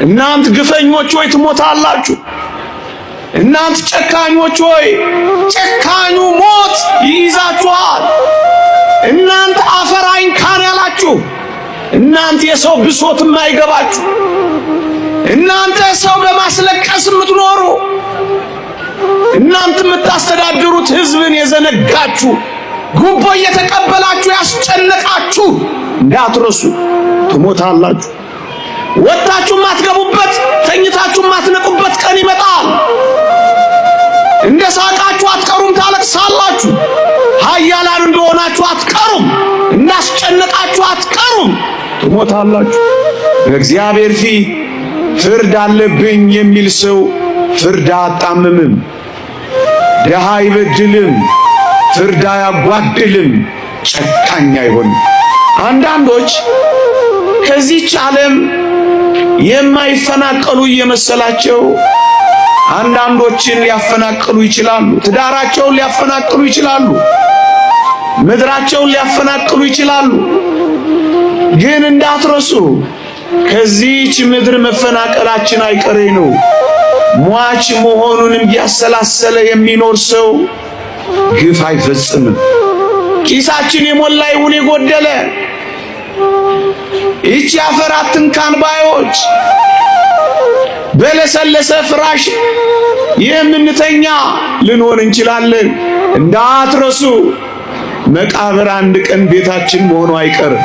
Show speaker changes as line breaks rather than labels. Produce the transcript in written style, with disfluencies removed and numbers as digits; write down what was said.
እናንት ግፈኞች ሆይ ትሞታላችሁ። እናንት ጨካኞች ሆይ ጨካኙ ሞት ይይዛችኋል። እናንት አፈር አይንካን ያላችሁ፣ እናንት የሰው ብሶት የማይገባችሁ፣ እናንተ ሰው በማስለቀስ የምትኖሩ፣ እናንተ የምታስተዳድሩት ሕዝብን የዘነጋችሁ፣ ጉቦ እየተቀበላችሁ ያስጨነቃችሁ እንዳትረሱ ትሞታላችሁ። ወጥታችሁ ማትገቡበት ተኝታችሁ ማትነቁበት ቀን ይመጣል። እንደ ሳቃችሁ አትቀሩም፣ ታለቅሳላችሁ። ኃያላን እንደሆናችሁ አትቀሩም፣ እንዳስጨነቃችሁ አትቀሩም፣ ትሞታላችሁ። በእግዚአብሔር ፊት ፍርድ አለብኝ የሚል ሰው ፍርድ አያጣምምም፣ ድሃ አይበድልም፣ ፍርድ አያጓድልም፣ ጨካኝ አይሆንም። አንዳንዶች ከዚህች ዓለም የማይፈናቀሉ እየመሰላቸው አንዳንዶችን ሊያፈናቅሉ ይችላሉ። ትዳራቸውን ሊያፈናቅሉ ይችላሉ። ምድራቸውን ሊያፈናቅሉ ይችላሉ። ግን እንዳትረሱ ከዚህች ምድር መፈናቀላችን አይቀሬ ነው። ሟች መሆኑን እያሰላሰለ የሚኖር ሰው ግፍ አይፈጽምም። ኪሳችን የሞላ ይሁን የጎደለ፣ ይቺ አፈር አትንካን ባዮች፣ በለሰለሰ ፍራሽ የምንተኛ ልንሆን እንችላለን። እንዳትረሱ መቃብር አንድ ቀን ቤታችን መሆኑ አይቀርም።